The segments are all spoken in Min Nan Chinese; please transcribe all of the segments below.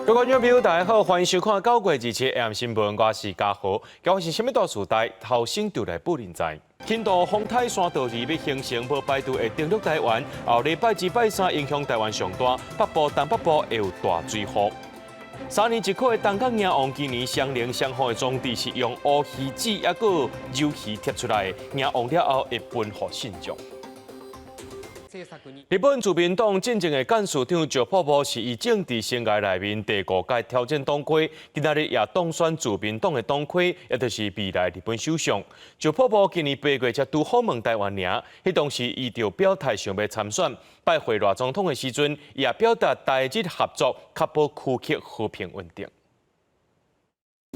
各位觀眾朋友，大家好，歡迎收看9月27 AM 新聞，我是嘉豪。今是啥物大時代？頭先就來報恁知。輕度風台山道二欲形成，無排除會登陸台灣。後禮拜二、拜三影響台灣上大，北部、東北部會有大水雨。3年一考的東港贏王，今年雙龍雙鳳的裝置是用烏魚子抑閣魷魚貼出來，贏王了後會分予信眾。日本自民黨進前的幹事長石破茂是伊政治生涯內面第五屆挑戰黨魁，今仔日也當選自民黨的黨魁，也就是未來日本首相。石破茂今年8月才拄訪問台灣爾，彼當時伊就表態想欲參選，拜會賴總統的時陣，伊也表達台日合作，確保區域和平穩定。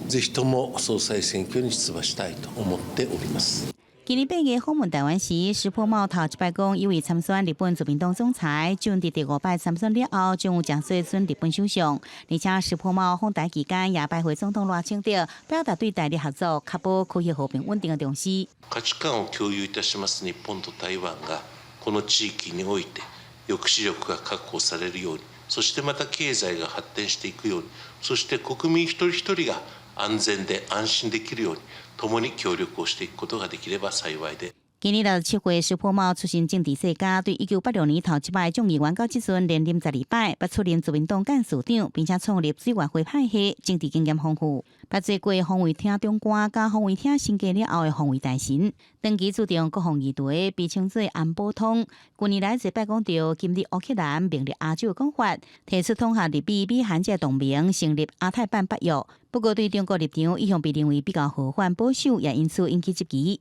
ぜひとも総裁選挙に出馬したいと思っております。今年8月訪問台灣時，石破茂頭一擺講有意參選日本自民黨總裁，將佇第五擺參選了後，將有誠濟選日本首相。而且石破茂訪台期間也拜會總統賴清德，表達對台日合作、確保區域和平穩定的重視。価値観を共有いたします日本と台灣がこの地域において抑止力が確保されるように、そしてまた経済が発展していくように、そして国民一人一人が安全で安心できるように、共に協力をしていくことができれば幸いで。今年67歲，石破茂出身政治世家，對1986年頭一擺眾議員到這陣連任12擺，捌出任自民黨幹事長，並且創立水月會派系，政治經驗豐富。捌做過防衛廳長官，佮防衛廳升格了後的防衛大臣，長期注重國防議題，被稱做安保通。近年來一擺講著今日烏克蘭明日亞洲的講法，提出統合日美美韓這同盟，成立亞太版北約。不過對中國立場一向被認為比較和緩保守，也因此引起質疑。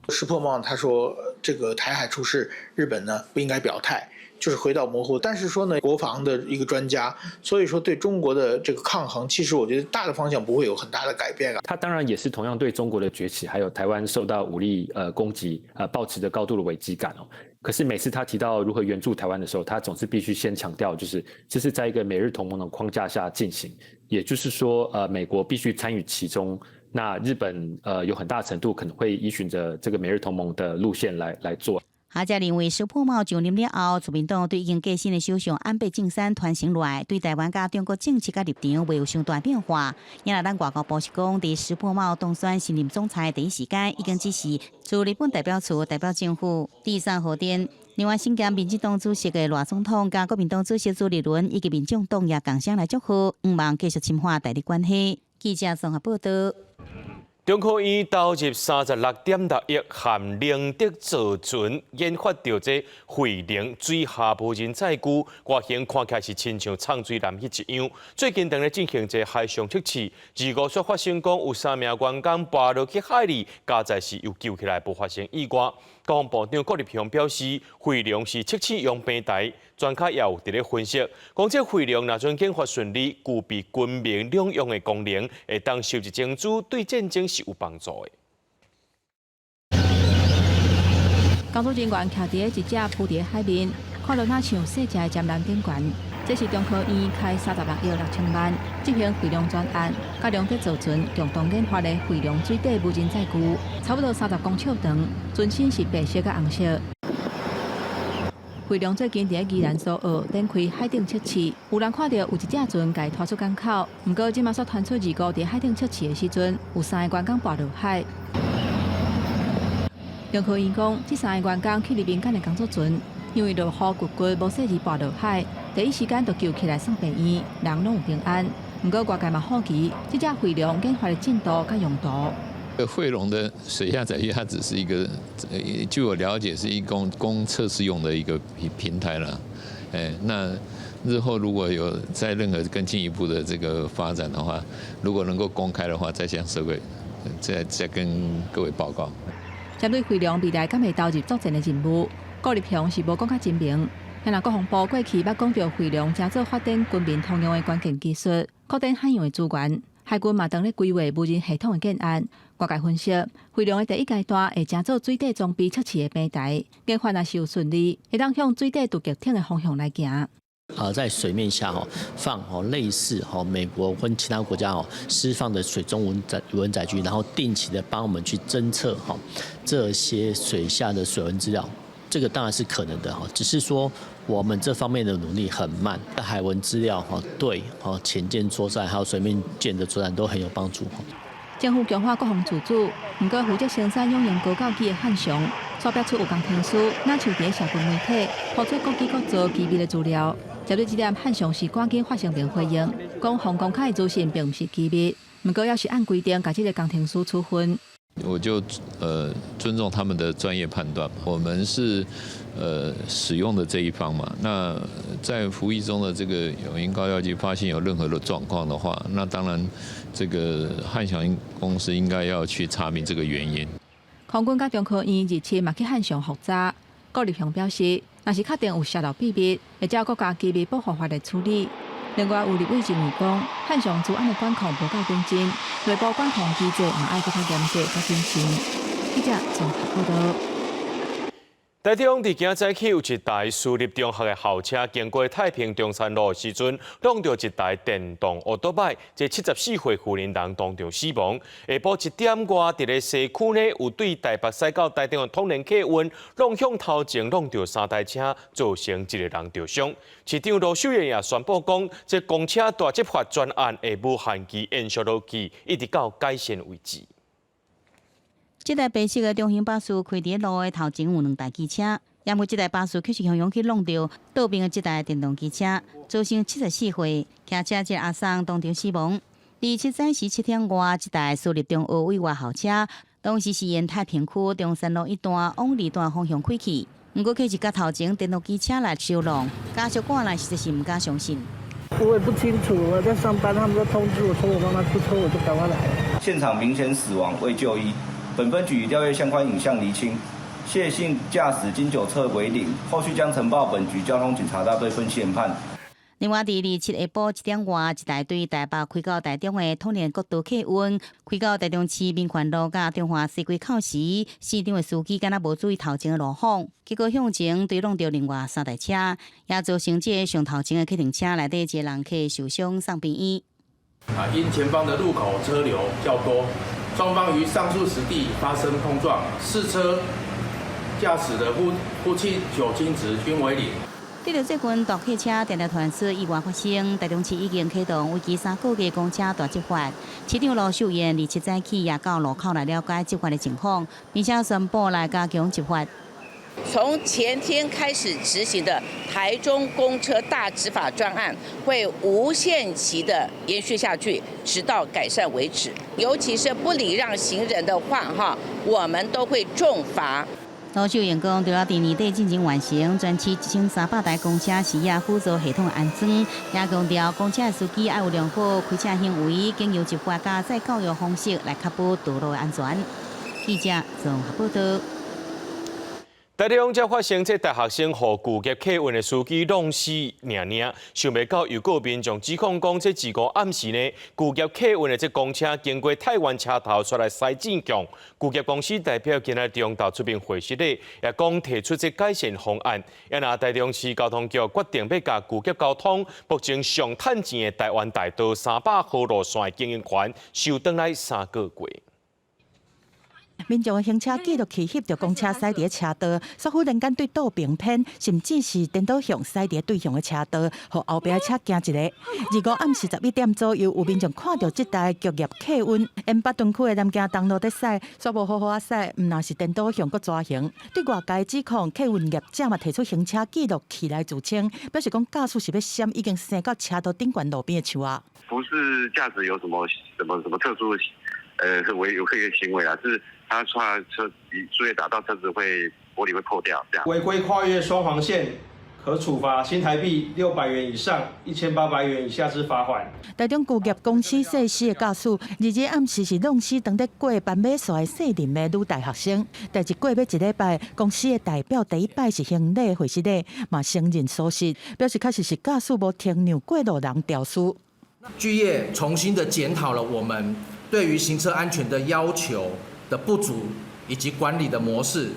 石破茂他說：這個台海出事，日本呢不應該表態，就是回到模糊。但是說呢，國防的一個專家，所以說對中國的這個抗衡，其實我覺得大的方向不會有很大的改變啊。他當然也是同樣對中國的崛起，還有台灣受到武力攻擊，抱持著高度的危機感哦。可是每次他提到如何援助台灣的時候，他總是必須先強調，就是這是在一個美日同盟的框架下進行，也就是說，美國必須參與其中。那日本有很大程度可能會依循著這個美日同盟的路線來做。學者認為，石破茂上任了後，自民黨對已經過身的首相安倍晉三傳承落來，對台灣佮中國政策佮立場袂有傷大變化。因為咱外交部是講，佇石破茂當選新任總裁第一時間，已經指示駐日本代表處代表政府致送賀電。另外，身兼民進黨主席的賴總統、佮國民黨主席朱立倫以及民眾黨也共聲來祝賀，向望繼續深化台日關係。記者綜合報道。中科院投入36.6億，和寧德造船研發著這慧龍水下無人載具，外形看起來是親像藏水艦彼一樣。最近正咧進行這海上測試，二五煞發生講有三名員工跋落去海裡，佳哉是有救起來，無發生意外。國防部長郭立雄表示，慧龍是測試用平台，專家也有佇咧分析，講這慧龍若陣研發順利，具備軍民兩用的功能，會當收集情資，對戰爭是有幫助的。工作人員徛佇一隻浮佇海面，看著若像細隻的潛艦頂懸。這是中科院開36億6千萬執行慧龍專案，佮龍德造船共同研發的慧龍水底無人載具，差不多30公尺長，船身是白色佮紅色。慧龍最近佇宜蘭蘇澳展開海頂測試，有人看著有一隻船共拖出港口，毋過這馬煞傳出二五佇海頂測試的時陣，有三個員工跋落海。中科院講，這三個員工去佇民間的工作船，因為落雨鬱骨無細膩跋落海，第一時間就救起來送病院，人攏有平安。毋過外界嘛好奇，這隻慧龍研發的進度佮用途。慧龍的水下載具，它只是一個，據我了解是一供供測試用的一個平台啦。哎，那日後如果有在任何更進一步的這個發展的話，如果能夠公開的話，再向社會再跟各位報告。針對慧龍未來敢會投入作戰的任務，郭立雄是無講較真明。但國防部過去捌講著慧龍誠做發展軍民通用的關鍵技術，擴展海洋的資源。海軍嘛當咧規劃無人系統的建案。外界分析，慧龍的第一階段會成做水底裝備測試的平台，研發若是有順利，會當向水底突擊艇的方向來行。在水面下吼放吼類似吼美國跟其他國家吼釋放的水中無人載具，然後定期的幫我們去偵測吼這些水下的水文資料。這個當然是可能的哈，只是說我們這方面的努力很慢。海文資料哈，對哦，潛艦作戰還有水面艦的作戰都很有幫助。政府強化國防自主，毋過負責生產永鷹高教機的漢翔，煞爆出有工程師，若像佇社群媒體拋出國機國造機密的資料。針對這點，漢翔是趕緊發聲明回應，講防公開的資訊並毋是機密，毋過猶是按規定共這个工程師處分。我就尊重他們的專業判斷，我們是使用的這一方嘛。那在服役中的這個永鷹高教機發現有任何的狀況的話，那當然這個漢翔公司應該要去查明這個原因。空軍佮中科院日前嘛去漢翔複查，郭立雄表示，若是確定有洩露秘密，會照國家機密保護法來處理。另外有立委認為講，漢翔資安的管控無夠認真，內部管控機制嘛愛閣較嚴格、較謹慎。記者綜合報導。台中佇今早起有一台私立中學的校車經過太平中山路的時陣，挵著一台電動歐多擺，這74歲婦人當場死亡。下晡1點外，佇咧西區呢有對台北駛到台中的統聯客運，挵向頭前挵著三台車，造成一个人著傷。市長盧秀燕也宣布講，這公車大執法專案會無限期延續落去，一直到改善為止。這台白色的中型巴士開佇路的頭前有兩台機車，也毋過這台巴士卻是雄雄去挵著倒邊的這台電動機車，造成74歲騎車這阿桑當場死亡。27早時7點外，這台私立中學委外校車，當時是沿太平區中山路一段往二段方向開去，毋過卻是共頭前電動機車來相挵，家屬趕來實在是毋敢相信。我也不清楚，我在上班，他們都通知我說我媽媽出車，我就趕快來了。現場明顯死亡未就醫。本分局已調閱相關影像釐清，謝姓駕駛經酒測為零，後續將呈報本局交通警察大隊分析研判。另外，佇27下晡1點外，一台對台北開到台中的統聯國道客運，開到台中市民權路佮中華西街口時，現場的司機敢若無注意頭前的路況，結果向前對挵著另外三台車，也造成這个上頭前的客運車內底一个人客受傷送病院。啊，因前方的路口車流較多。雙方於上述時地發生碰撞，四車駕駛的呼氣酒精值均為零。對著最近大客車定定傳出意外發生，台中市已經啟動為期3個月公車大執法。市長盧秀燕27早起也到路口來了解執法的情況，並且宣布來加強執法。從前天開始執行的台中公車大執法專案會無限期的延續下去，直到改善為止。尤其是不禮讓行人的話，哈，我們都會重罰。盧秀燕講，除了佇年底進前完成全市1300台公車時仔輔助系統安裝，也強調公車司機愛有良好開車行為，經由執法佮再教育方式來確保道路的安全。記者綜合報道。台中才發生這大學生予巨業客運的司機挵死爾爾，想袂到又閣有民眾指控講，這25暗時呢，巨業客運的這公車經過太原車頭煞來駛進強，巨業公司代表今仔中晝出面回釋咧，也講提出這改善方案。也若台中市交通局決定欲共巨業交通目前上趁錢的台灣大道300號路線的經營權收轉來3個月。民眾的行車記錄器翕著公車駛佇咧車道，煞忽然間對倒邊偏，甚至是顛倒向駛佇對向的車道，予後壁的車驚一下。25暗時11點左右，有民眾看著這台巨業客運沿北屯區的南京東路佇駛，煞無好好仔駛，毋但是顛倒向閣蛇行。對外界指控，客運業者嘛提出行車記錄器來自稱，表示講駕駛是欲閃，已經生到車道頂懸路邊的樹仔。不是駕駛有什麼什麼什麼特殊的，違有刻意行為啊，是。他車樹葉打到車子會玻璃會破掉，這樣。違規跨越雙黃線，可處罰新台幣600元以上1800元以下之罰款。台中巨業公司細死的駕駛，2日暗時是挵死當佇過斑馬線的細齡的女大學生。代誌過欲一禮拜，公司的代表第一擺是行禮會失禮，嘛承認疏失，表示確實是駕駛無停讓過路人肇事。巨業重新的檢討了我們對於行車安全的要求的不足以及管理的模式，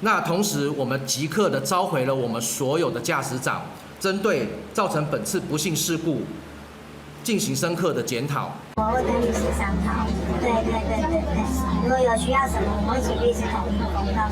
那同時我們即刻的召回了我們所有的駕駛長，針對造成本次不幸事故進行深刻的檢討。我會跟律師商討，對對對對對，如果有需要什麼，我們會請律師統一公告。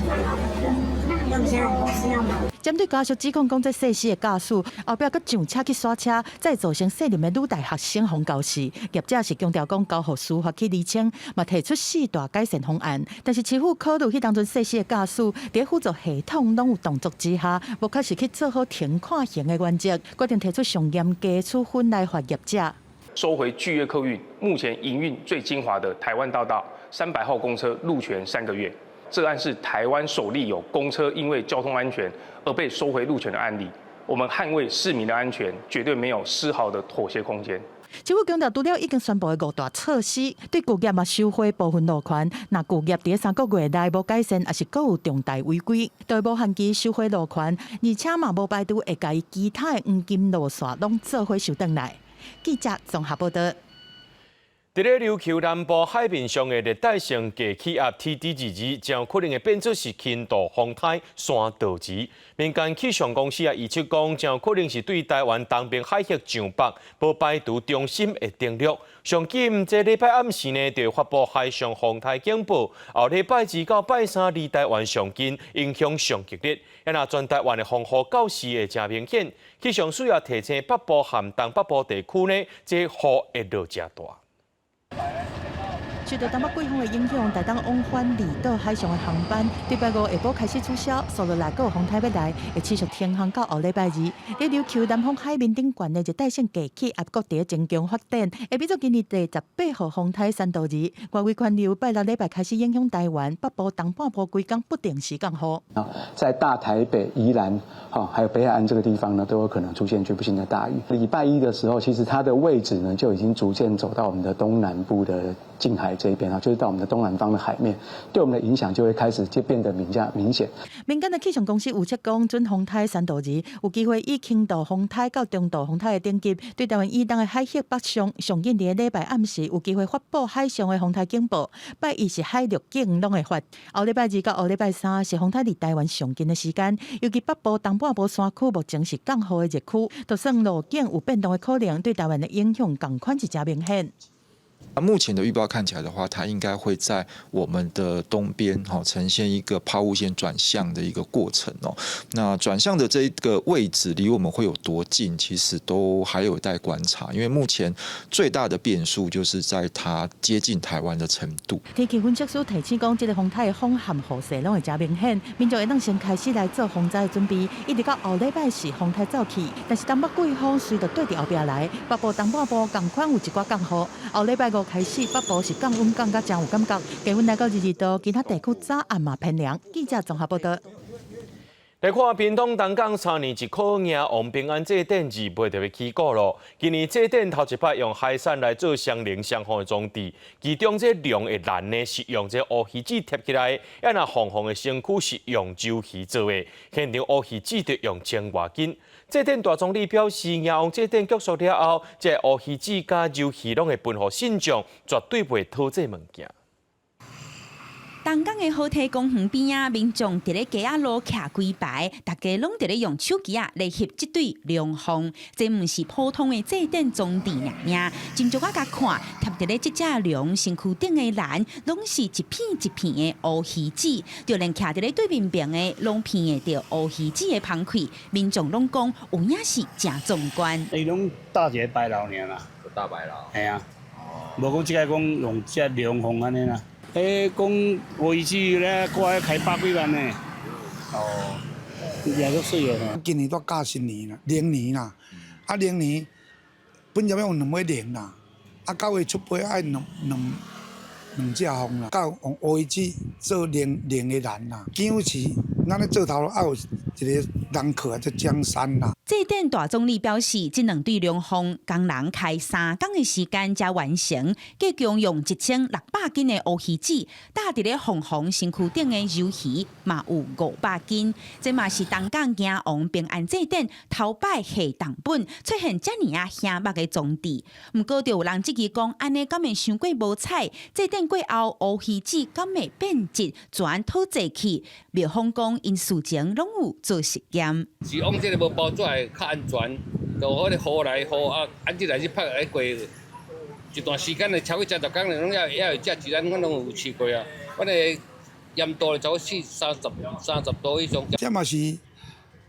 因為我們現在是要忙。針對家屬指控講，這細細的駕駛後壁閣上車去剎車，再造成細林的女大學生予猴死。業者是強調講交予司法去釐清，嘛提出四大改善方案。但是市府考慮彼當陣細細的駕駛，佇輔助系統攏有動作之下，無確實去做好停看行的原則，決定提出上嚴格處分來罰業者。收回巨業客運目前營運最精華的台灣大道300號公車路權3個月。這案是台灣首例有公車因為交通安全而被收回路權的案例。我們捍衛市民的安全，絕對沒有絲毫的妥協空間。政府強調，除了已經宣布的五大措施，對舊業嘛收回部分路權。若舊業佇3個月內無改善，抑是閣有重大違規，就會無限期收回路權，而且嘛無排除會共伊其他的黃金路線攏做伙收轉來。記者綜合報道。佇咧琉球南部海面上的熱帶性低氣壓 TD22，將可能會變做是輕度風颱山道士。民間氣象公司也預測講，將可能是對台灣東邊海域上北，無排除中心會登陸。上緊這禮拜暗時呢，就會發布海上風颱警報。後禮拜二到拜三離台灣上近，影響上激烈。若全台灣的風雨到時會誠明顯。氣象署也提醒北部和東北部地區呢，這雨會落誠大。受到東北季風的影響，台東往返離島海上的航班，禮拜五下晡開始取消，紲落來閣有風颱欲來，會持續停航到後禮拜二。佇琉球南方海面頂懸的熱帶性低氣壓閣佇咧增強發展，會變做今年第18號風颱山道士。外圍環流拜六禮拜開始影響台灣北部、東半部規工不定時降雨。啊，在大台北、宜蘭，哈，還有北海岸這個地方呢，都有可能出現局部性的大雨。禮拜一的時候，其實它的位置呢就已經逐漸走到我們的東南部的近海這邊啊，就是到我們的東南方的海面，對我們的影響就會開始就變得比較明顯。民間的氣象公司預測講，準風颱山道士有機會以輕度風颱到中度風颱的等級，對台灣以東的海域北上，上緊佇禮拜暗時有機會發布海上的風颱警報。拜一是海陸警攏會發。後禮拜二到後禮拜三是風颱離台灣上近的時間，尤其北部、東半部山區目前是降雨的熱區，就算路徑有變動的可能，對台灣的影響仝款是誠明顯。目前的預報看起來的話，它應該會在我們的東邊，哈，呈現一個拋物線轉向的一個過程哦。那轉向的這一個位置離我們會有多近，其實都還有待觀察。因為目前最大的變數就是在它接近台灣的程度。天氣分析師提醒講，這個風颱的風和雨勢攏會誠明顯，民眾會當先開始來做防災的準備，一直到後禮拜四風颱走去。但是東北季風隨著對佇後壁來，北部東半部仝款有一寡降雨。後禮拜五開始，北部是降溫降甲誠有感覺，低溫來到22度，其他地區早暗嘛偏涼。記者綜合報道。來看屏東東港三年一考迎王平安祭典二月就欲起鼓囉。今年祭典頭一擺用海產來做雙龍雙鳳的裝置，其中這龍的鑾呢是用這烏魚子貼起來，啊若鳳凰的身軀是用縶魚做的，現場烏魚子就用千外斤。祭典大總理表示，迎王祭典結束了後，這烏魚子佮縶魚攏會分予信眾，絕對袂討這物件。東港的河堤公園邊仔，民眾佇咧街仔路徛幾排，大家攏佇咧用手機仔來翕這對龍鳳。這毋是普通的祭典裝置爾爾，斟酌仔共看，貼佇咧這隻龍身軀頂的鑾，攏是一片一片的烏魚子，就連徛佇咧對面爿的，攏鼻會著烏魚子的芳氣。民眾攏講有影是誠壯觀。伊攏搭一个牌樓爾啦，搭牌樓。嘿啊，無講這个講用這龍鳳按呢啦。欸，講烏魚子咧，掛咧開百幾萬呢。哦，也足媠的。今年拄甲新年啦，龍年啦，啊龍年本來欲用兩尾龍啦，啊九月初八愛兩兩兩隻鳳啦，佮用烏魚子做龍龍的鑾啦。姜是咱咧做頭路愛有一個人客叫江山啦。祭典大總理表示，這兩對龍鳳工人開3工的時間才完成，計共用1600斤的烏魚子，搭佇咧鳳凰身軀頂的縶魚嘛有500斤。這嘛是東港迎王平安祭典頭擺下重本出現遮爾仔醒目的裝置。毋過就有人質疑講，按呢敢會傷過無彩？祭典過後，烏魚子敢會變質，轉討債去？廟方講，𪜶事前攏有做實驗。是講這个無包紙會較安全，就彼个雨來雨啊，按這來去拍來過一段時間的，超過30工，攏猶會食，自然阮攏有試過啊。阮的鹽度咧，超過四三十三十度以上。這嘛是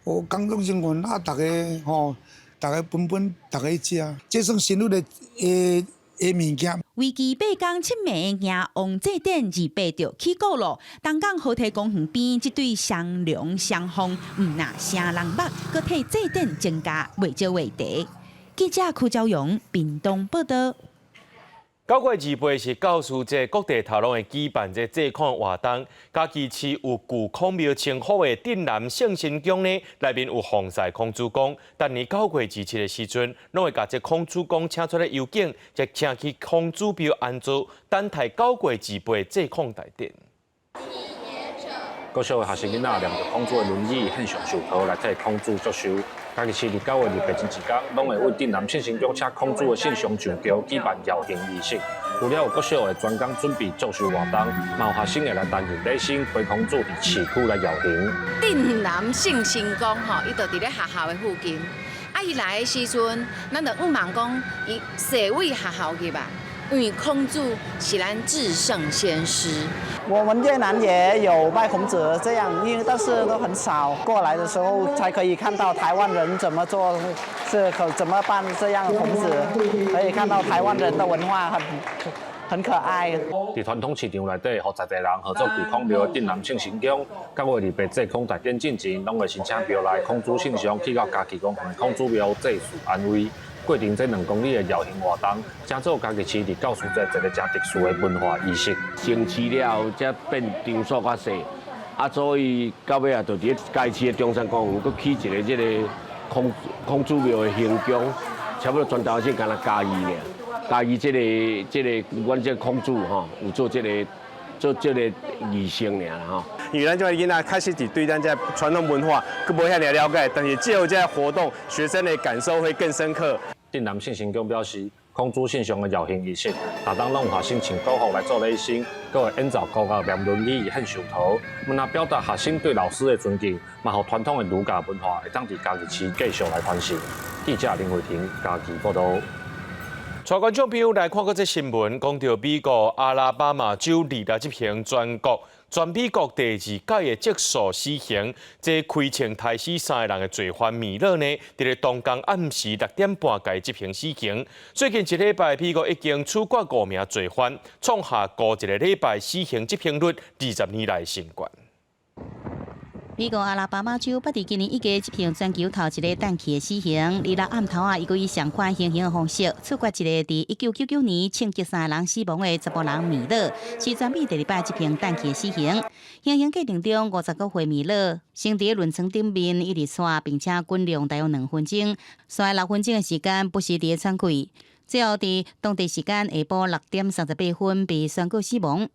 哦，工作人員啊，逐家吼，逐家分分逐家食，這算生活的的的物件。為期八工七暝的迎王祭典二八就起鼓咯。東港河堤公園邊這對雙龍雙鳳，毋若聲人目，閣替祭典增加袂少話題。記者柯昭勇屏東報道。9月28是教師節，各地頭攏會舉辦這祭孔活動。嘉義市有舊孔廟稱呼的鎮南聖心宮呢，內面有奉祀孔子宮。逐年9月27的時陣，攏會共這孔子宮請出來遊境，再請去孔子廟安座，等待9月28祭孔大典。國小的學生囡仔念著孔子的論語，獻上壽桃來替孔子祝壽。嘉義市佇9月28前一工，攏會為鎮南聖心宮請孔子的聖像上轎舉辦繞行儀式。除了有國小的專工準備祝壽活動，嘛有學生會來擔任禮生，陪孔子佇市區來繞行。鎮南聖心宮吼，伊就佇咧學校的附近。啊，伊來的時陣，咱就向望講，伊踅位學校去吧，因為孔子是咱至聖先師。我們越南也有拜孔子這樣，因為但是都很少過來的時候，才可以看到台灣人怎麼做，是可怎麼辦這樣孔子，可以看到台灣人的文化很可愛。佇傳統市場內底，予在地人號做舊孔廟的鎮南聖心宮，9月28祭孔大典進前，攏會申請廟內孔子聖像去到嘉義公園孔子廟祭祀安慰。過程這2公里的繞行活動，成做嘉義市佇教師節一個誠特殊的文化儀式。成市了後，才變場所較細，啊，所以到尾啊，就佇咧嘉義市的中山公園，閣起一個這个孔子廟的行宮，差不多全台灣省干焦嘉義爾，嘉義這个阮這个孔子吼，有做這个儀式爾啦吼。因為咱這个囡仔確實是對咱這傳統文化閣無遐爾了解，但是藉由這个活動，學生的感受會更深刻。鎮南聖心宮表示，孔子聖像的繞行儀式，逐冬攏有學生穿古服來做禮生，閣會演奏古樂念論語獻壽桃，毋但表達學生對老師的尊敬，嘛予傳統的儒家文化會當佇嘉義市繼續來傳承。記者林慧婷嘉義報導。帶觀眾朋友來看閣這新聞，講著美國阿拉巴馬州歷來執行全國全美國第二屆的集數死刑，這開槍刣死三个人的罪犯米勒呢，佇咧當工暗時6點半共執行死刑。最近一禮拜，美國已經處決五名罪犯，創下過一个禮拜死刑執行率20年來新懸。美國阿拉巴馬州捌佇今年1月執行全球頭一个氮氣的死刑，26暗頭仔，伊閣以相款行刑的方式處決一个佇1999年槍擊三个人死亡的查埔人米勒，是全美第二擺執行氮氣的死刑。行刑過程中，50多歲米勒先佇輪床頂面一直掣，並且滾量大約2分鐘，紲6分鐘的時間不時佇咧喘氣，最後佇當地時間下晡6點38分被宣告死亡。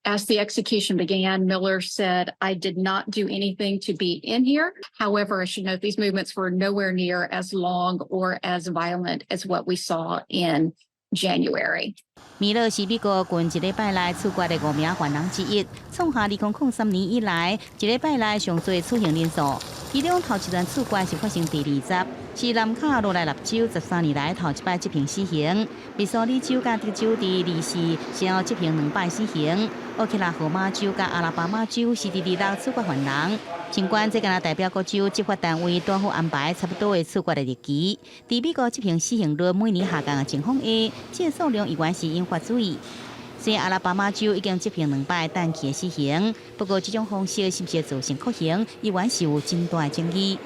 As the execution began, Miller said, "I did not do anything to be in here." However, I should note these movements were nowhere near as long or as violent as what we saw in January. 米勒是美國近一禮拜來處決的五名犯人之一，創下2003年以來一禮拜內上濟處刑人數。其中頭一段處決是發生佇20，是南卡羅來納州13年來頭一擺執行死刑。密蘇里州佮德州佇24先後執行兩擺死刑。奧克拉荷馬州佮阿拉巴馬州是佇26處決犯人。儘管這敢若代表各州執法單位拄好安排差不多的處決的日期，佇美國執行死刑率每年下降的情況下，這個數量依然是引發注意。雖然阿拉巴馬州已經執行兩擺氮氣的死刑，不過這種方式是毋是造成酷刑，依然是有真大的爭議。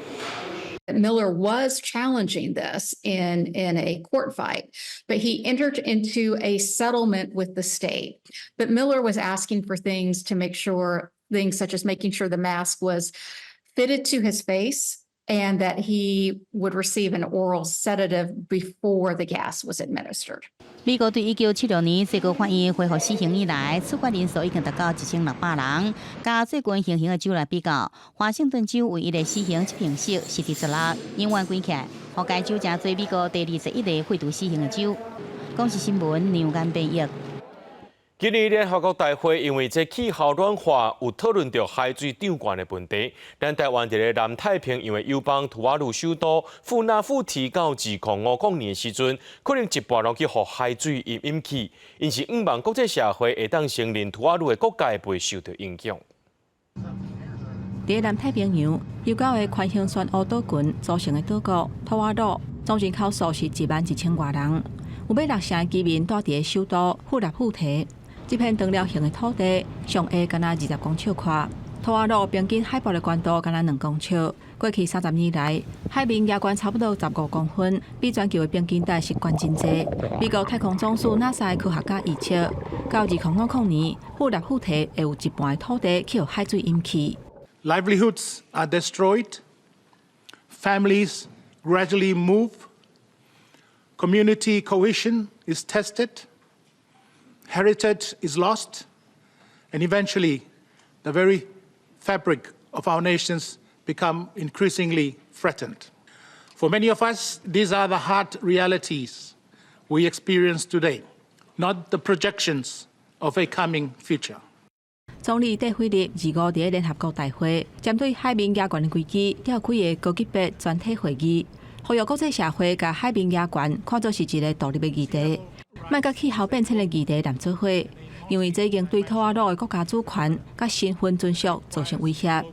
Miller was challenging this in a court fight, but he entered into a settlement with the state. But Miller was asking for things to make sure, things such as making sure the mask was fitted to his face and that he would receive an oral sedative before the gas was administered. 美國對1976年最高法院恢復死刑以來，處決人數已經達到1600人。佮最近行刑的州來比較，華盛頓州唯一的死刑執行室是佇16，永遠關起來，予該州成做美國第21个廢除死刑的州。公視新聞梁間編譯。今年聯合國大會因為這氣候暖化，有討論著海水漲懸的問題。咱台灣佇咧南太平洋的友邦吐瓦魯首都富納富提到2050年的時陣，可能一半攏去予海水淹淹去。𪜶是向望國際社會會當承認吐瓦魯的國界袂受著影響。佇南太平洋悠久的寬形漩渦島群組成的島國吐瓦魯，總人口數是11,000外人，有欲六成的居民住佇咧首都富納富提。這片長條形的土地上下敢若20公尺寬，吐瓦魯平均海拔的懸度敢若2公尺。過去30年來，海面加懸差不多15公分，比全球的平均值是懸真濟。美國太空總署 NASA 的科學家預測，到2050年，富納富提會有一半的土地去予海水淹去。 Livelihoods are destroyed, families gradually move, community cohesion is tested. Heritage is lost, and eventually, the very fabric of our nations become increasingly threatened. For many of us, these are the hard realities we experience today, not the projections of a coming future. 總理戴輝立25佇聯合國大會，針對海面加懸的危機，召開个高級別全體會議，呼籲國際社會共海面加懸看作是一个獨立的議題。莫共氣候變遷的議題連做伙，因為這已經對吐瓦魯的國家主權佮身份存續造成威脅。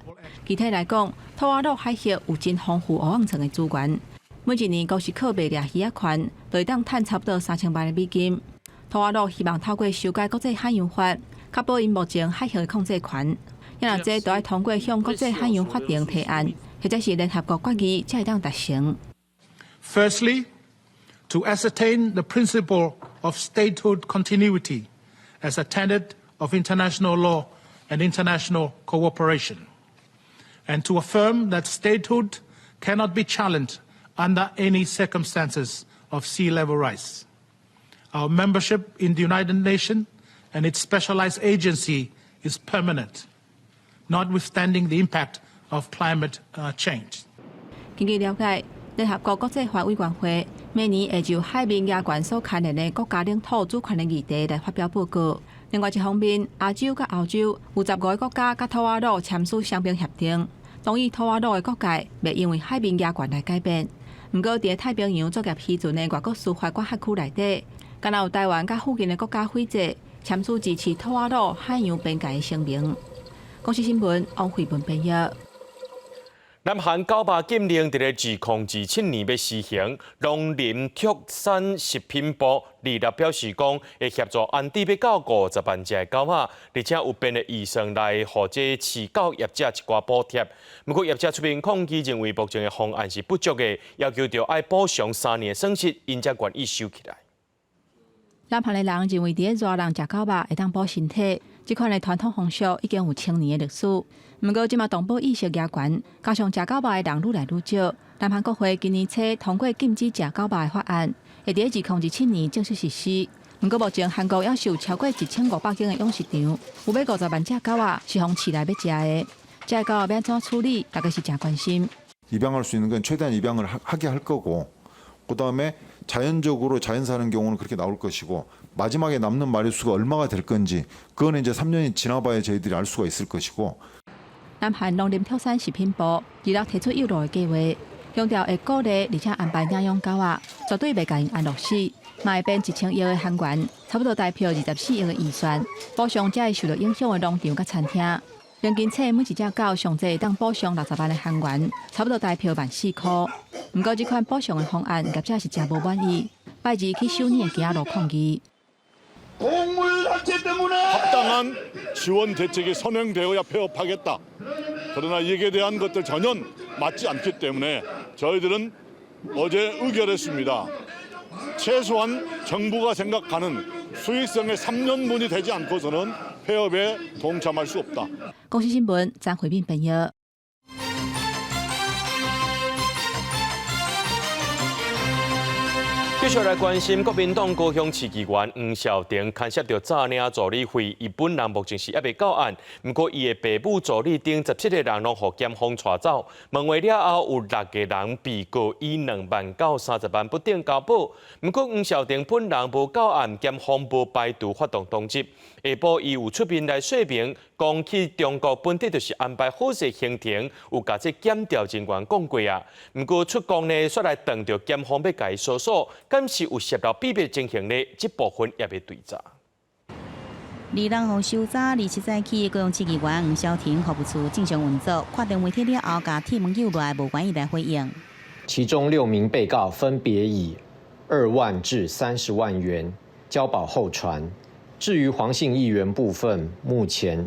具體來講，吐瓦魯海峽有真豐富烏甕層的資源，每一年閣是靠賣掠魚仔權，就會當趁差不多3000萬的美金。吐瓦魯希望透過修改國際海洋法，確保𪜶目前海域的控制權。若這都愛通過向國際海洋法庭提案，或者是聯合國決議，才會當達成。 Firstly, to ascertain the principle of statehood continuity as a tenet of international law and international cooperation, and to affirm that statehood cannot be challenged under any circumstances of sea level rise. Our membership in the United Nations and its specialized agency is permanent, notwithstanding the impact of climate change. 根據了解，聯合國國際法委員會每年會就海面加懸所牽連的國家領土主權的議題來發表報告。另外一方面，亞洲佮歐洲有15个國家佮吐瓦魯簽署雙邊協定，同意吐瓦魯的國界袂因為海面加懸來改變。毋過，佇太平洋作業漁船的外國司法管轄區內底，敢若有台灣佮附近的國家斐濟簽署支持吐瓦魯海洋邊界的聲明。公視新聞王慧文編譯。南韓狗肉禁令佇咧2027年欲施行，農林畜產食品部二六表示講，會協助安置欲到50萬隻的狗仔，而且有編的預算來予這飼狗業者一寡補貼。毋過業者出面抗議，認為目前的方案是不足的，要求著愛補償3年的損失，𪜶才願意收起來。南韓的人認為，佇咧熱人食狗肉會當補身體，這款的傳統風俗已經有千年的歷史。毋過，這馬動保意識加懸，加上食狗肉的人愈來愈少，南韓國會今年初通過禁止食狗肉的法案，會佇咧2027年正式實施。毋過，目前韓國猶是有超過1500間的養殖場，有欲50萬隻狗仔是予飼來欲食的。這个狗仔欲按怎處理，大家是誠關心。 입양할 수 있는 건 최대한 입양을 하게 할 거고, 그다음에 자연적으로 자연 사는 경우는 그렇게 나올 것이고 마지막에 남는 마리수가 얼마가 될 건지 그거는 이제 3년이 지나봐야 저희들이 알 수가 있을 것이고. 南韓農林畜產食品部26提出誘路的計劃，強調會鼓勵而且安排領養狗仔，絕對袂共𪜶安樂死，嘛會編1000億的韓元，差不多台票24億的預算，補償這會受著影響的農場佮餐廳。平均計每一隻狗上濟會當補償60萬的韓元，差不多台票1.4萬塊。毋過這款補償的方案，業者是誠無滿意，拜二去首爾的街仔路抗議。 합당한 지원 대책이 선행되어야 폐업하겠다. 그러나 이에 대한 것들 전혀 맞지 않기 때문에 저희들은 어제 의결했습니다. 최소한 정부가 생각하는 수익성의 3년분이 되지 않고서는 폐업에 동참할 수 없다. 公視新聞張惠敏編譯。繼續來關心國民黨高雄市議員黃少廷牽涉著詐領助理費，伊本人目前是猶未到案，毋過伊的爸母助理等17個人攏予檢方帶走。問話了後，有六個人被告以2萬到30萬不等交保。毋過黃少廷本人無到案，檢方無排除發動通緝。下晡伊有出面來說明，講去中國本底就是安排好勢行程，有共這檢調人員講過啊。毋過出國呢，煞來撞著檢方欲共伊搜索，敢是有洩露秘密情形呢？這部分猶未追查。二人予搜查，27早起，高雄市議員黃筱婷服務處正常運作，確定媒體了後，共鐵門扭落來，無願意來回應。其中六名被告分別以2萬至30萬元交保候傳。至於黃姓議員部分，目前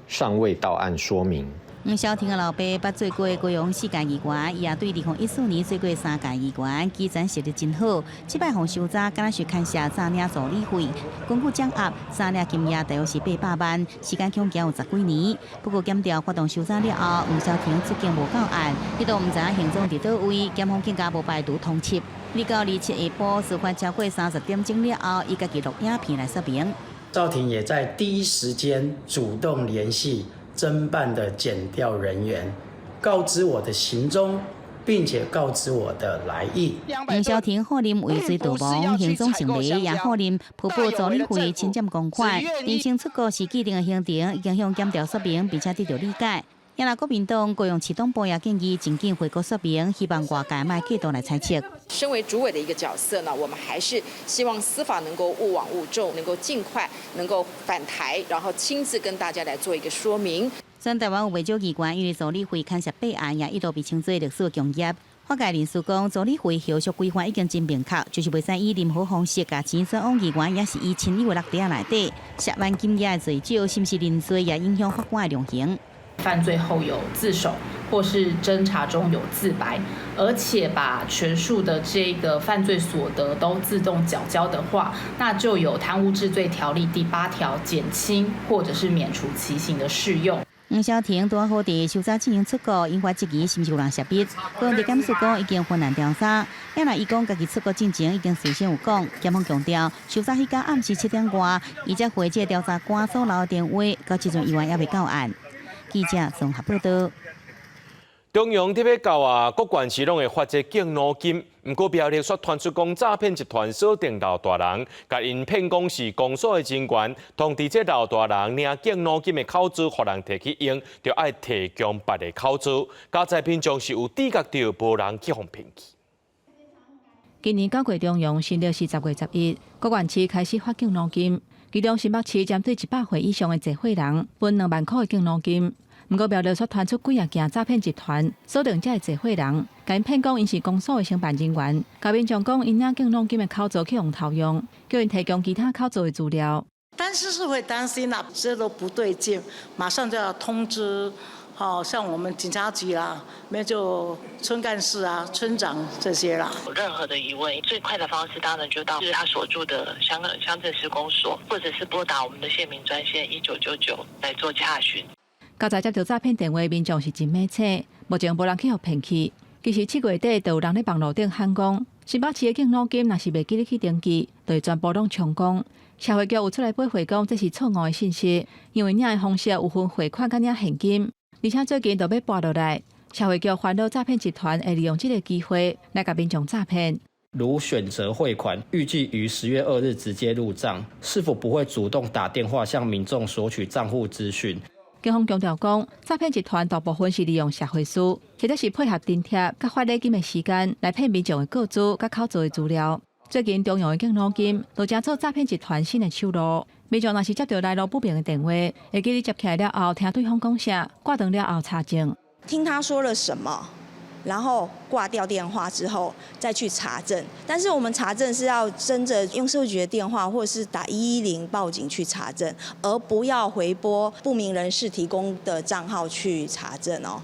尚未到案說明。黃筱婷的老爸捌做過高雄四屆議員，伊也對2014年做過三屆議員，基層實力真好。這擺予搜查，敢若是牽涉詐領助理費，根據掌握，詐領金額大約是800萬，時間恐驚有十幾年。不過檢調發動搜查了後，黃筱婷出境無到案，彼都毋知影行蹤佇佗位，檢方更加無排除通緝。29、27下晡，事發超過30點鐘了後，伊家己錄影片來說明。少廷也在第一時間主動聯繫偵辦的檢調人員，告知我的行蹤，並且告知我的來意。黃筱婷否認畏罪逃亡，行蹤成疑，也否認鋪報助理費侵佔公款。聲稱出國是既定的行程，已經向檢調說明，並且得到理解。也若國民黨高雄市黨部也建議盡緊回國說明，希望外界莫過度來猜測。身為主委的一個角色呢，我們還是希望司法能夠勿枉勿縱，能夠盡快能夠返台，然後親自跟大家來做一個說明。全台灣有袂少議員因為助理費牽涉弊案，也一度被稱做歷史共業。法界人士講，助理費後續規範已經真明確，就是袂使以任何方式共錢轉往議員，抑是伊親友的橐袋內底。涉案金額的濟少，是毋是認罪，也影響法官的量刑。犯罪後有自首，或是偵查中有自白，而且把全數的這個犯罪所得都自動繳交的話，那就有貪污治罪條例第八條減輕或者是免除其刑的適用。黃筱婷拄好佇搜查進行出國，引發質疑是毋是有人涉密？高雄地檢署講已經分案調查。也若伊講家己出國進前已經事先有講，檢方強調，搜查彼工暗時7點外，伊才回這調查官所留的電話，到這陣依然猶未到案。記者綜合報道。中央特別到啊，各縣市攏會發這敬老金，毋過苗栗煞傳出講詐騙集團鎖定老大人，共𪜶騙講是公所的人員，通知這老大人領敬老金的口座，予人提去用，就愛提供別个口座，加在民眾是有知覺著，無人去予騙去。今年九月中央新曆是10月11，各縣市開始發敬老金，其中新北市針對100歲以上的濟歲人分2萬塊的敬老金。毋過苗栗卻傳出幾仔件詐騙集團鎖定這个濟歲人，共𪜶騙講𪜶是公所的承辦人員，共民眾講𪜶領敬老金的口座去予偷用，叫𪜶提供其他口座的資料。但是是會擔心啦，這都不對勁，馬上就要通知，好像我們警察局啦，沒就村幹事啊、村長這些啦。任何的疑問，最快的方式當然就到就是他所住的鄉鎮市公所，或者是撥打我們的縣民專線1999來做洽詢。剛才接到詐騙電話，民眾是真猛醒，目前無人去予騙去。其實7月底就有人佇網路頂喊講，新北市的敬老金若是袂記得去登記，就會全部攏充公。社會局有出來回覆講，這是錯誤的信息，因為領的方式有分匯款佮領現金，而且最近就欲撥落來，社會局煩惱詐騙集團會利用這個機會來共民眾詐騙。如選擇匯款，預計於10月2日直接入賬，是否不會主動打電話向民眾索取賬戶資訊？警方強調講，詐騙集團大部分是利用社會事，或者是配合張貼佮發禮金的時間來騙民眾的個資佮口座的資料。最近中央的敬老金就成做詐騙集團新的手路。民眾若是接到來路不明的電話，會記得接起來了後，聽對方講啥，掛斷了後查證。聽他說了什麼，然後掛掉電話之後再去查證。但是我們查證是要真的用社會局的電話，或者是打110報警去查證，而不要回撥不明人士提供的賬號去查證哦。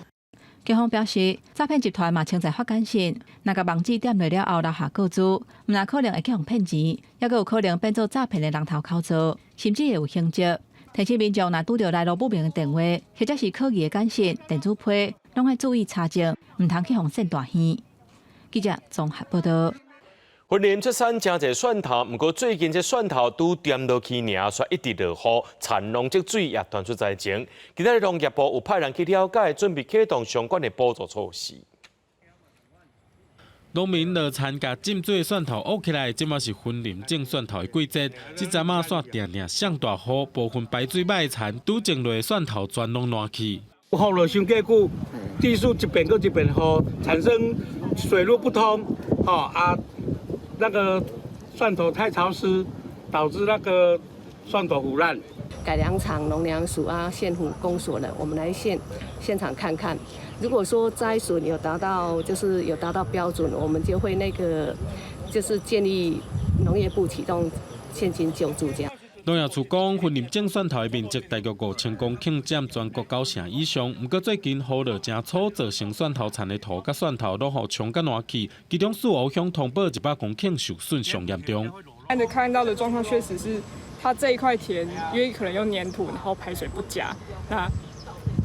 警方表示，詐騙集團嘛穿在發簡訊，若共網址點入了後留下個資，毋但可能會去予騙錢，抑閣有可能變做詐騙的人頭口座，甚至會有刑責。提醒民眾，若拄著來路不明的電話，或者是可疑的簡訊、電子批，攏愛注意查證，毋通去予騙大耳。記者綜合報道。雲林出產誠濟蒜頭，毋過最近這蒜頭拄恬落去爾，煞一直落雨，田農積水也傳出災情。今仔日農業部有派人去了解，準備啟動相關的補助措施。農民落田共浸水的蒜頭挖起來，這馬是雲林種蒜頭的季節。這陣仔煞定定摔大雨，部分排水䆀的田拄種落的蒜頭全攏爛去。雨落傷過久，地勢一遍閣一遍雨，產生水路不通，吼啊。那個蒜頭太潮濕，導致那個蒜頭腐爛。改良場、農糧署啊、縣府公所的，我們來現場看看。如果說災損有達到，就是有達到標準，我們就會那個，就是建議農業部啟動現金救助這樣。農業處講，雲林種蒜頭的面積大約5000公頃，佔全國9成以上。毋過最近雨落誠粗，造成蒜頭田的土佮蒜頭攏予沖甲爛去，其中四湖鄉通報100公頃受損上嚴重。看到的狀況確實是，它這一塊田因為可能用黏土，然後排水不佳，那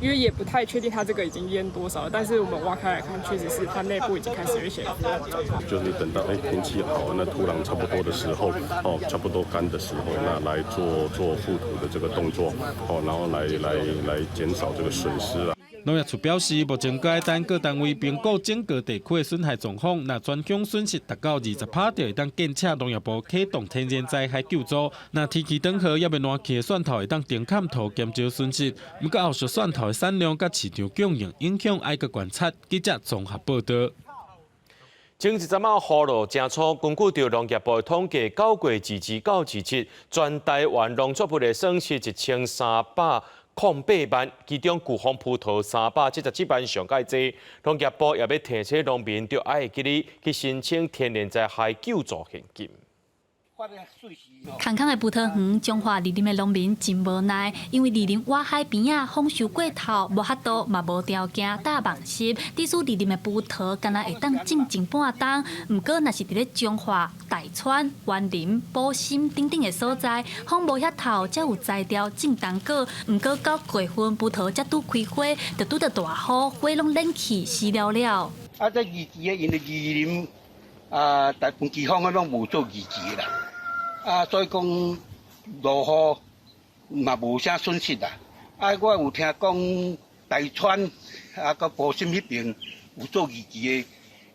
因為也不太確定它這個已經淹多少，但是我們挖開來看，確實是它內部已經開始有一些腐爛狀況。就是等到天氣好，那土壤差不多的時候，哦，差不多乾的時候，那來做做覆土的這個動作，哦，然後來減少這個損失啦。農業處表示，目前閣愛等各單位評估整個地區的損害狀況，若全鄉損失達到20%，就會當建請農業部啟動天然災害救助。若天氣轉好，猶未爛去的蒜頭會當停崁土，減少損失。毋過後續蒜頭的產量佮市場供應影響，愛閣觀察。記者綜合報導。前一陣仔雨落誠粗，根據著農業部的統計，9月22到27，全台灣農作物的損失1308萬，其中巨峰葡萄377萬上蓋濟。農業部也欲提醒農民，著愛會記得去申請天然災害救助現金。空空的葡萄園，彰化二林的農民真無奈，因為二林倚海邊仔，風傷過頭，無法度嘛無條件搭網濕。致使二林的葡萄敢若會當種前半冬，毋過若是佇咧彰化、大川、員林、埔心等等的所在，風無遐透，才有才調種冬果。毋過九月份葡萄才拄開花，就拄著大雨，花攏冷去死了了。啊，這二期的因為二林啊，大部分地方攏無做二期啦。啊，所以講落雨嘛無啥損失啦。啊，我有聽講大川啊，佮埔心彼爿有做二期的，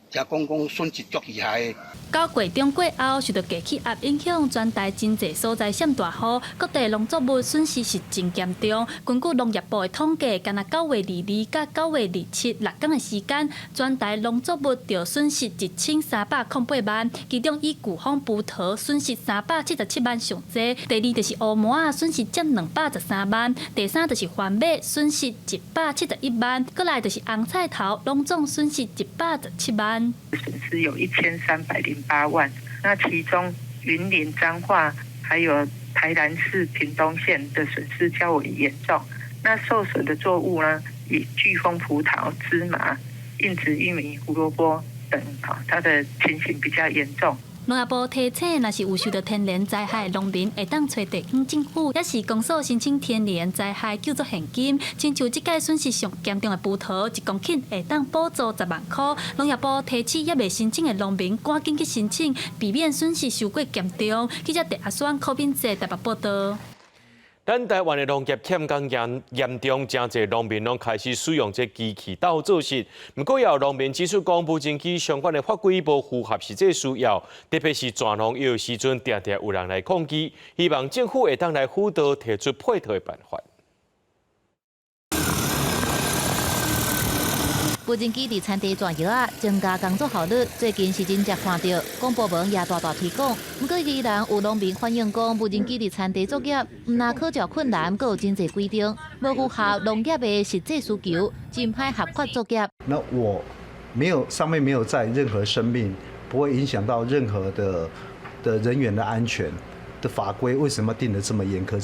聽講講損失足厲害的。九月中過後，受著低氣壓影響，全台真濟所在閃大雨，各地農作物損失是真嚴重。根據農業部的統計，干焦9月22佮9月276工的時間，全台農作物著損失1308萬，其中以巨峰葡萄損失377萬上濟，第二就是烏麻仔損失佔213萬，第三就是番麥損失171萬，閣來就是紅菜頭攏總損失117萬。損失有1308萬，那其中雲林彰化還有台南市屏東縣的損失較為嚴重。那受損的作物呢，以巨峰葡萄、芝麻、硬質玉米、胡蘿蔔等，它的情形比較嚴重。農業部提醒，若是有受著天然災害的農民，會當揣地方政府，抑是公所申請天然災害救助現金。親像這擺損失上嚴重的葡萄，1公頃會當補助10萬箍。農業部提醒，猶未申請的農民，趕緊去申請，避免損失傷過嚴重。記者鄭阿雙、柯敏哲台北報導。咱台灣的農業欠工嚴嚴重，誠濟農民攏開始使用這機器鬥做事。毋過，也有農民指出，講無人機相關的法規無符合實際需要，特別是鑽農藥時陣，定定有人來抗議，希望政府會當來輔導，提出配套的辦法。無人機佇田地鑽藥仔，增加工作效率。最近是真濟看著，公部門也大大推廣。毋過依然有農民反映講，無人機佇田地作業，毋但考照困難，閣有真濟規定，無符合農業的實際需求，真歹合法作業。那我沒有上面沒有載任何生命，不會影響到任何的人員的安全。的法規為什麼定得這麼嚴苛，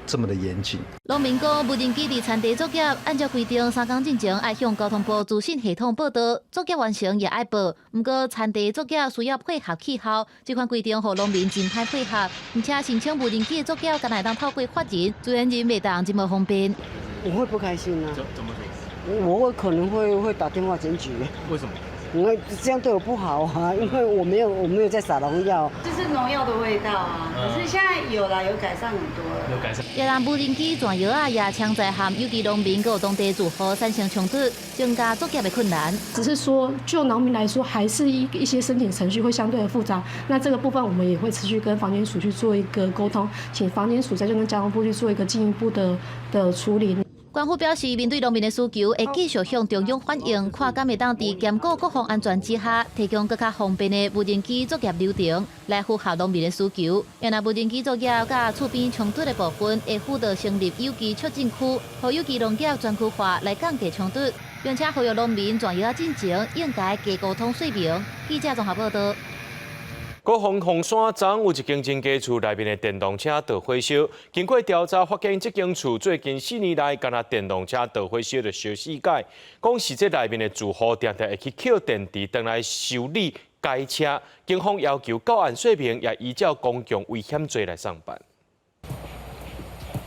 這麼的嚴謹？農民講，無人機佇田地作業，按照規定，3工進前愛向交通部資訊系統報到，作業完成也愛報。毋過田地作業需要配合氣候，這款規定予農民真歹配合。而且申請無人機的作業，敢若會當透過法人，自然人袂當這麼方便。我會不開心啊！怎麼說？我會可能會打電話檢舉。為什麼？因為這樣對我不好啊，因為我沒有在撒農藥。這是農藥的味道啊，可是現在有啦，有改善很多了。有改善。越南無人機轉藥仔也槍在和有機農民佮當地住戶產生衝突，增加作業的困難。只是說，就農民來說，還是一些申請程序會相對的複雜。那這個部分，我們也會持續跟防檢署去做一個溝通，請防檢署再去跟交通部去做一個進一步的處理。官府表示，面對農民的需求，會繼續向中央反映，看敢會當佇兼顧國防安全之下，提供閣較方便的無人機作業流程，來符合農民的需求。若無人機作業佮厝邊衝突的部分，會輔導成立有機促進區，予有機農業專區化來降低衝突，並且呼籲農民轉藥進前應該加溝通說明。記者綜合報道。國防鳳山昨有一間真家厝內面的電動車著火燒，經過調查發現，這間厝最近4年來，干焦電動車著火燒著燒四擺，講是這內面的住戶定定會去抾電池轉來修理改車，警方要求到案說明，也依照公共危險罪來送辦。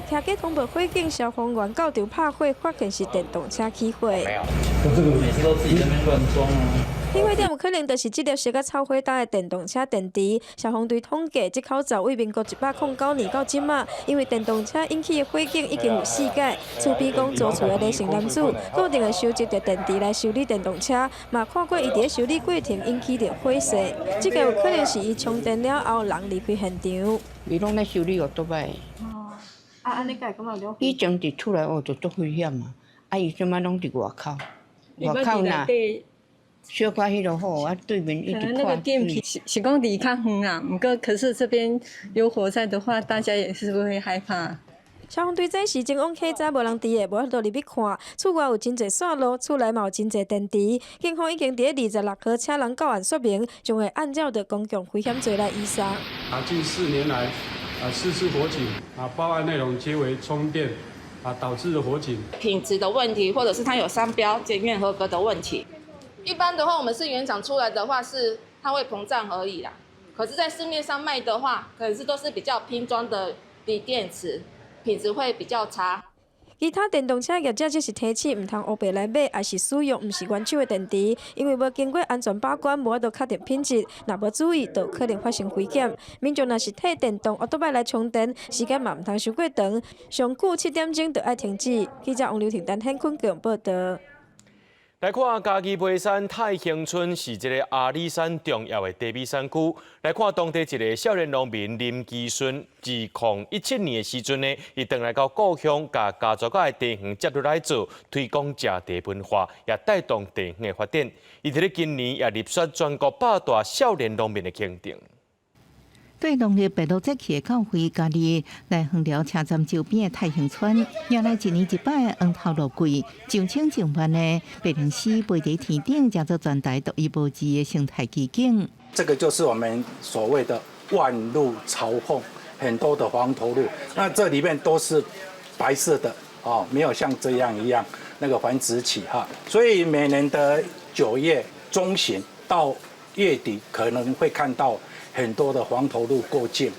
騎機通報火警，消防員到場拍火，發現是電動車起火。這個每次都自己在那邊亂裝啊。起火點有可能就是這粒燒甲臭火焦的電動車電池。消防隊統計，這口罩對民國109年到這馬，因為電動車引起的火警已經有四擺。厝邊講租厝的李姓男子，固定會收集著電池來修理電動車，嘛看過伊佇咧修理過程引起著火勢。這個有可能是伊充電了後人離開現場。伊攏咧修理歐多擺。哦，啊，按呢敢會感覺有以前佇厝內哦就足危險嘛，啊伊這擺攏佇外口，外口若小可彼落好，啊對面一直可能那個電瓶是講離較遠啊，毋過可是這邊有火災的話，大家也是會害怕。消防隊這時前往稽查無人佇的，無法度入去看。厝外有真濟線路，厝內嘛有真濟電池。警方已經佇咧26號請人到案說明，將會按照著公共危險罪來移送。啊，近4年來，啊四次火警，啊報案內容皆為充電，啊導致的火警。品質的問題，或者是它有商標檢驗合格的問題。一般的話，我們是原廠出來的話，是它會膨脹而已啦。可是，在市面上賣的話，可能是都是比較拼裝的鋰電池，品質會比較差。其他電動車業者則是提醒，毋通烏白來買，抑是使用毋是原廠的電池，因為無經過安全把關，無法度確定品質，若無注意，就可能發生危險。民眾若是提電動歐多擺來充電，時間嘛毋通傷過長，上久7點鐘就愛停止。記者王劉婷、陳顯坤報道。來看嘉義梅山太興村是這个阿里山重要的茶米產區。來看當地一个少年農民林基順，自2017年的時陣呢，伊轉來到故鄉，共家族的茶園接落來做推廣食茶文化，也帶動地方的發展。伊佇咧今年也入選全國百大少年農民的肯定。對農曆白露節氣的教會，嘉義來枋寮車站周邊的太興村，迎來一年一擺的黃頭露季，上千上萬的白靈絲飛佇天頂，成做全台獨一無二的生態奇景。這個就是我們所謂的萬露朝鳳，很多的黃頭鷺，那這裡面都是白色的哦，沒有像這樣一樣那個繁殖期哈，所以每年的9月中旬到月底可能會看到很多的黃頭鷺過境。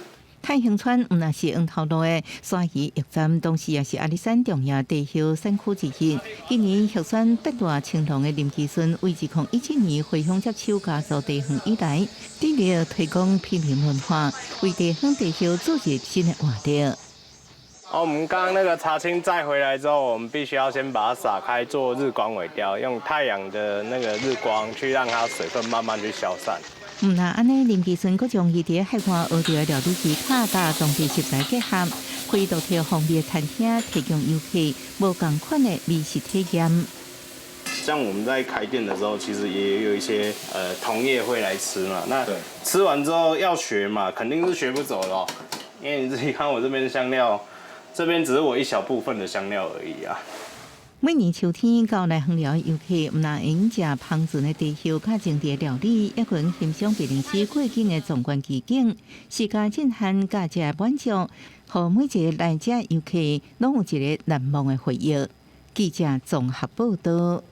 太興村毋但是黃頭鷺的徙移驛站，同時也是阿里山重要茶葉產區之一。今年獲選百大青農的林基順，為2017年回鄉接手家族茶園以來，致力推廣品茗文化，為地方茶葉注入新的活力。哦，我們剛剛那個茶青摘回來之後，我們必須要先把它撒開做日光萎凋，用太陽的那個日光去讓它水分慢慢去消散。毋但按呢，林基順閣將伊佇海外學著的料理技巧，佮當地食材結合，開獨特風味的餐廳，提供遊客無仝款的美食體驗。像我們在開店的時候，其實也有一些同業會來吃嘛。那吃完之後要學嘛，肯定是學不走咯。因為你自己看我這邊香料，這邊只是我一小部分的香料而已啊。每年秋天到來枋寮遊客，毋但會用食芳醇的茶葉、佮精緻的料理，抑閣會欣賞白靈絲過境的壯觀奇景，視覺震撼佮食的滿足，予每一個來遮遊客攏有一个難忘的回憶。記者綜合報道。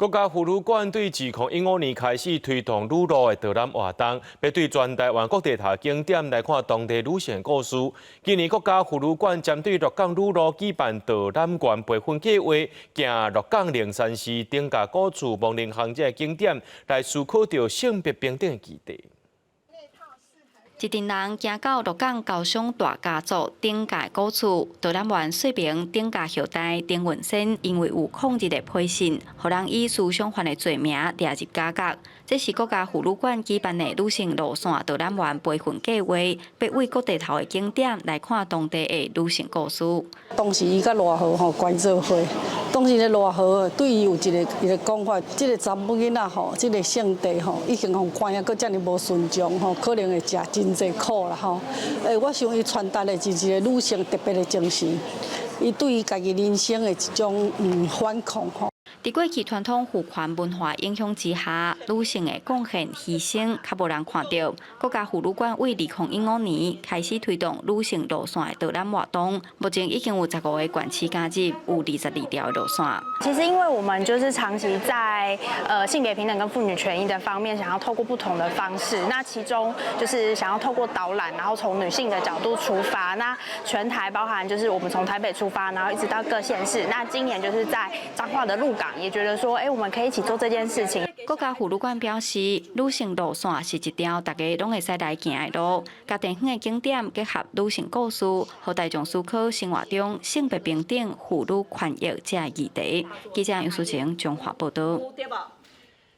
國家婦女館對2015年開始推動女路的導覽活動，欲對全台灣各地頭景點來看當地女性故事。今年國家婦女館針對鹿港女路舉辦導覽員培訓計劃，行鹿港靈山寺、頂甲古厝、亡靈巷這个景點，來思考著性別平等的議題。一陣人行到鹿港高雄大家族頂界古厝，導覽員說明頂家後代丁文仙因為有抗日的批信，予人以思想犯的罪名掠入監獄。這是國家婦女館舉辦的女性路線導覽員培訓計劃，欲為各地頭的景點來看當地的女性故事。當時伊佮賴和吼關做伙，當時咧賴和對伊有一個講法，這个查某囡仔吼，這个性地吼已經予關啊，閣遮爾無順從吼，可能會食真濟苦啦吼。我想伊傳達的是一個女性特別的精神，伊對伊家己人生的一種反抗吼。佇過去傳統父權文化影響之下，女性的貢獻犧牲較無人看著。國家婦女館為2015年開始推動女性路線的導覽活動，目前已經有15個縣市加入，有22條的路線。其實，因為我們就是長期在性別平等跟婦女權益的方面，想要透過不同的方式，那其中就是想要透過導覽，然後從女性的角度出發。那全台包含就是我們從台北出發，然後一直到各縣市。那今年就是在彰化的鹿港。也覺得說，我們可以一起做這件事情。國家婦女館表示，女性路線是一條大家攏會使來行的路，共地方的景點結合女性故事，予大眾思考生活中性別平等、婦女權益這个議題。記者楊淑晴彰化報道。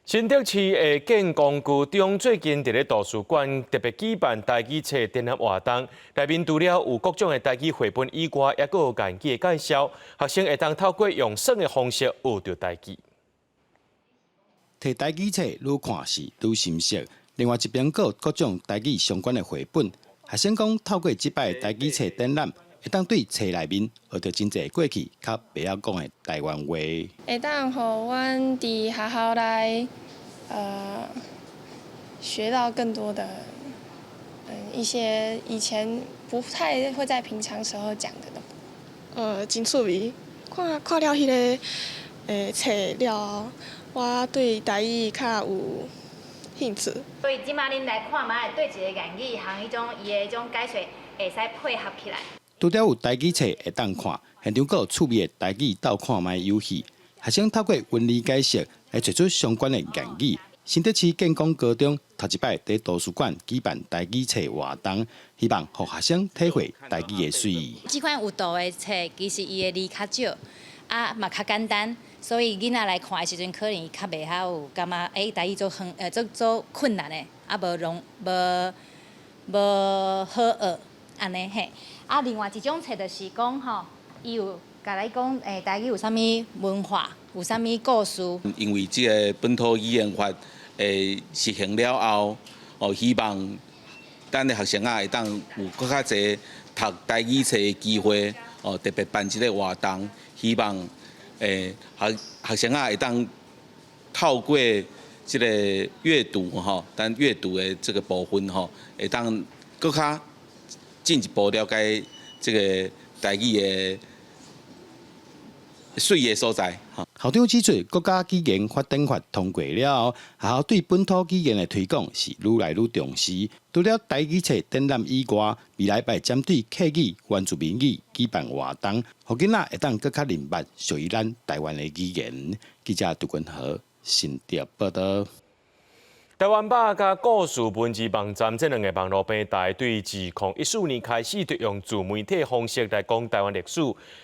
新竹市的建功高中最近佇咧圖書館特別舉辦台語冊展覽活動，內面除了有各種的台語繪本以外，猶閣有言語的介紹，學生會當透過用耍的方式學著台語。提台語冊愈看是愈深熟，另外一邊閣有各種台語相關的繪本，學生講透過這擺台語冊展覽，會當對冊內面學著真濟過去較袂曉講的台灣話。會當予阮佇學校內，學到更多的，一些以前不太會在平常時候講的東西。真趣味，看看了彼个冊了後，我對台語較有興趣。所以這馬恁來看覓，對一個言語和彼種伊的彼種解說會使配合起來。除了有台語冊會當看，現場閣有趣味的台語鬥看覓遊戲，學生透過文字解釋來揣出相關的言語。新竹市建功高中頭一擺佇圖書館舉辦台語冊活動，希望予學生體會台語的媠。這款有圖的冊，其實伊的字較少，啊嘛較簡單，所以囡仔來看的時陣，可能伊較袂曉有感覺，台語足遠，足足困難的，啊無容無無好學，按呢嘿。啊，另外一種冊就是講吼，伊有共你講，台語有啥物文化，有啥物故事。因為這个本土語言法的實行了後，哦，希望咱的學生仔會當有閣較濟讀台語冊的機會，哦，特別辦這个活動，希望學學生仔會當透過這个閱讀吼，咱閱讀的這个部分吼，會當閣較進一步了解這个台語的媠的所在。校長指出，國家語言發展法通過了後，學校對本土語言的推廣是愈來愈重視。除了台語冊展覽以外，未來會針對客語、原住民語舉辦活動，予囡仔會當閣較認捌屬於咱台灣的語言。記者杜君和新竹報道。台灣吧佮故事文字網站這兩个網路平台，對2014年開始就用自媒體方式來講台灣歷史。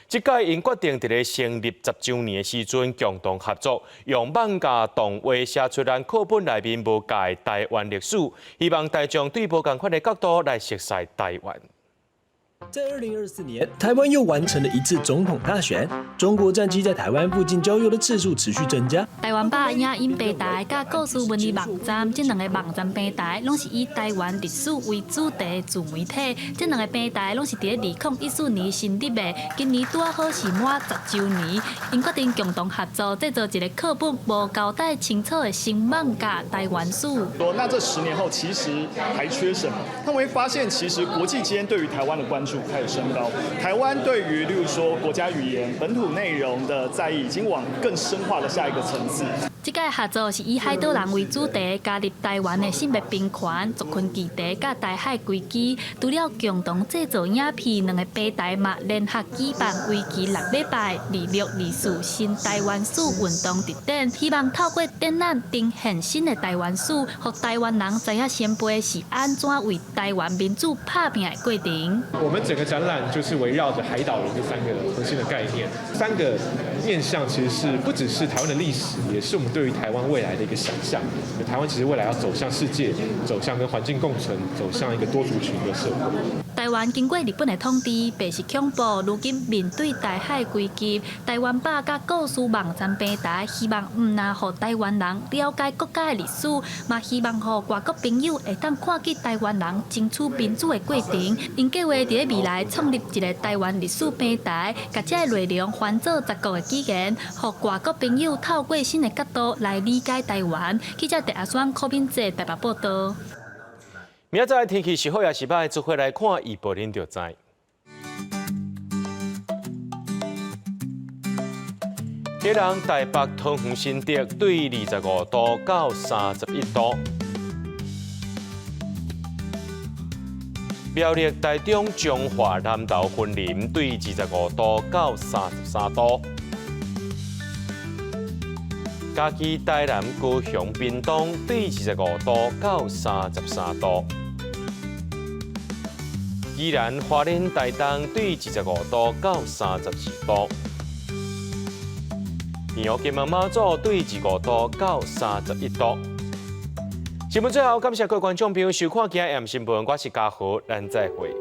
這擺𪜶決定佇咧成立10週年的時陣，共同合作，用漫畫動畫寫出咱課本內面無教的台灣歷史，希望大眾對無仝款的角度來熟悉台灣。在2024年，台灣又完成了一次總統大選。中國戰機在台灣附近郊遊的次數持續增加。台灣吧影音平台佮故事文字網站，這兩个網站平台攏是以台灣歷史為主題的自媒體。這兩个平台攏是佇咧2014年成立的，今年拄好是滿10週年。𪜶決定共同合作，製作一个課本無交代清楚的新漫畫台灣史。說那這10年後其實還缺什麼？他們會發現，其實國際間對於台灣的關注開始升高，台灣對於例如說國家語言、本土內容的在意，已經往更深化的下一個層次。這屆合作是以海島人為主題，加入台灣的性別平權、族群議題佮台海危機。除了共同製作影片，兩个平台嘛聯合舉辦為期6禮拜，2624新台灣史運動特展，希望透過展覽呈現新的台灣史，予台灣人知影先輩是按怎為台灣民主拍拚的過程。我們整個展覽就是圍繞著海島人這三個核心的概念，三個面向其實是不只是台灣的歷史，也是我們對於台灣未來的一個想象。台灣其實未來要走向世界，走向跟環境共存，走向一個多族群的社會。台灣經過日本的統治，白色恐怖，如今面對台海危機，台灣吧佮故事網站平台，希望毋但予台灣人了解國家的歷史，嘛希望予外國朋友會當看見台灣人爭取民主的過程。𪜶計劃佇咧未來創立一個台灣歷史平台，共這个內容翻做十國的語言，予外國朋友透過新的角度來理解台灣。記者鄭阿雙、柯敏哲台北報道。明仔載天氣是好抑是䆀，做伙來看預報，恁就知。基隆、台北、桃園、新竹對25度到31度；苗栗、台中、彰化、南投、雲林對25度到33度；嘉義、台南、高雄、屏東對25度到33度；宜蘭、花蓮、台東對25度到34度；澎湖、金門、馬祖對25度到31度。新聞最後，感謝各位觀眾朋友收看今日新聞，我是嘉豪，咱再會。